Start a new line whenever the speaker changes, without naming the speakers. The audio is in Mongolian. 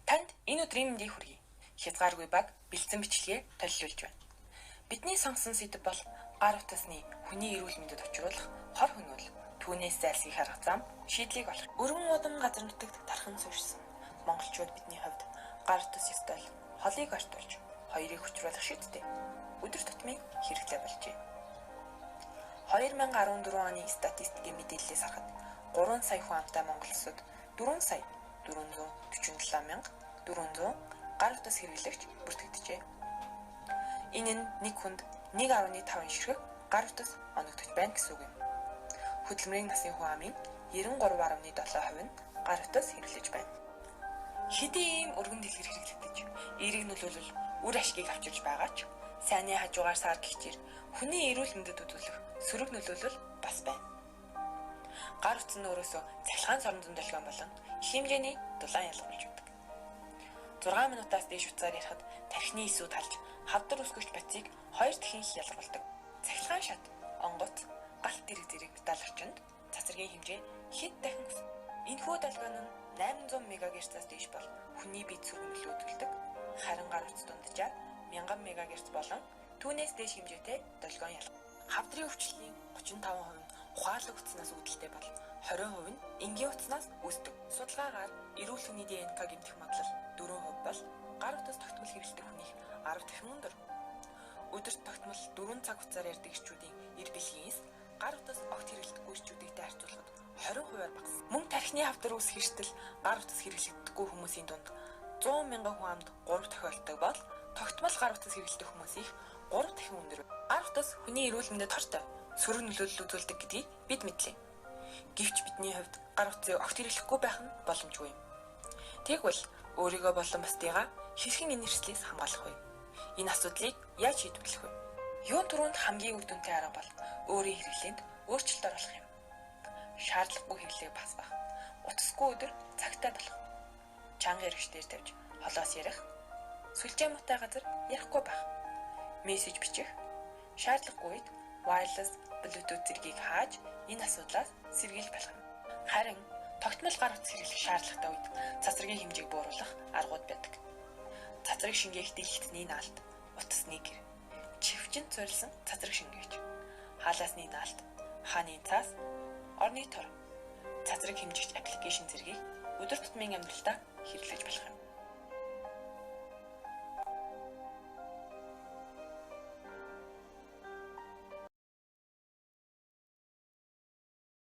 Танд энэ өдрийн мэндийг хүргэе. Хязгааргүй баг бэлдсэн бичлэгээ төлөвлөж байна. Бидний сонгосон сэдэв бол гар утасны хүний эрүүл мэндэд учруулах хор хөнөөл, түүнээс зайлсхийх арга зам, шийдлийг олох. Өргөн удам газар нутагт тархан суурьшсан монголчууд бидний хувьд гар утас ёстой л холыг ортолж, хоёрыг учруулах шидтэй өдөр тутмын хэрэглээ болжээ. 2014 оны статистикийн мэдээллээс харахад 3 сая хүн амтай Монгол улсад 4 сая 447 мянга 400 гар утас хэрэглэгч бүртгэгджээ. Энэ нь нэг хүнд 1.5 ширхэг гар утас оногдож байна гэсэн үг юм. Хөдөлмөрийн насны хүн амын 93.7% нь гар утас хэрэглэж байна. Хэдий ийм өргөн дэлгэр хэрэглэгдэж, эерэг нөлөөлөл үр ашгийг авчирч байгаа ч сайнны хажуугаар сар гихчээр хүний эрүүл мэндэд үзүүлэх сөрөг нөлөөлөл бас байна. Гар утас нь өөрөөсөө цахилгаан сорон зун долгион болон их хэмжээний дулаан ялгуулж байдаг. 6 минутаас дээш утсаар ярихад тархины эсүү талж хавдар үсгэгч бодисыг 2 дахин их ялгуулдаг. Цахилгаан шат, онгоц, галт тэрэг зэрэг металл орчинд цацрагийн хэмжээ хэд дахин өснө. Энэхүү долгион нь 800 мегагерцаас дээш бол хүний биед сөрөг нөлөө үзүүлдэг. Харин гар утас дунджаар 1000 мегагерц болон түүнээс дээш хэмжээтэй долгион ялгах. Хавдрын өвчлөлийн 35% нь ухаалаг утаснаас үүдэлтэй бол 20% нь энгийн утаснаас үүсдэг. Судалгаагаар эрүүл хүний ДНК гэмтэх магадлал 4% бол гар утас тогтмол хэрэглэдэг хүнийх 10 дахин өндөр. Өдөрт тогтмол 4 цаг утсаар ярьдаг эрчүүдийн эр бэлгийн эс гар утас огт хэрэглэдэггүй эрчүүдтэй харьцуулахад 20%-аар багассан. Мөн тархины хавдар үүсэх эрсдэл гар утас хэрэглэдэггүй хүмүүсийн дунд 100 мянган хүн амд 3 тохиолддог бол тогтмол гар утас хэрэглэдэг хүмүүсийнх 3 дахин өндөр. Гар утас хүний эрүүл мэндэд хортой сөрөг нөлөөлөл үзүүлдэг гэдгийг бид мэдлээ. Гэвч бидний хувьд гар утсыг огт хэрэглэхгүй байх нь боломжгүй юм. Тэгвэл өөрийгөө болон бусдыгаа хэрхэн энэ эрсдлээс хамгаалах вэ? Энэ асуудлыг яаж шийдвэрлэх вэ? Юун түрүүнд хамгийн үр дүнтэй арга бол өөрийн хэрэглээнд өөрчлөлт оруулах юм. Шаардлагагүй хэрэглээг багасгах, утасгүй өдөр цагтай болох, чанга эргэждээр тавьж холоос ярих, сүлжээ муутай газар ярихгүй байх, мессеж бичих, шаардлагагүй үед wireless, Bluetooth зэргийг хааж энэ асуудлаас сэргийлж болох юм. Харин тогтмол гар утас хэрэглэх шаардлагатай үед цацрагийн хэмжээг бууруулах аргууд байдаг. Цацраг шингээх дэлгэцний наалт, утасны гэр, чивчэнд суурилсан цацраг шингээгч, хаалаасны наалт, хааны цаас, орны тор, цацраг хэмжигч аппликейшн зэргийг өдөр тутмын амьдралдаа хэрэглэж болох юм.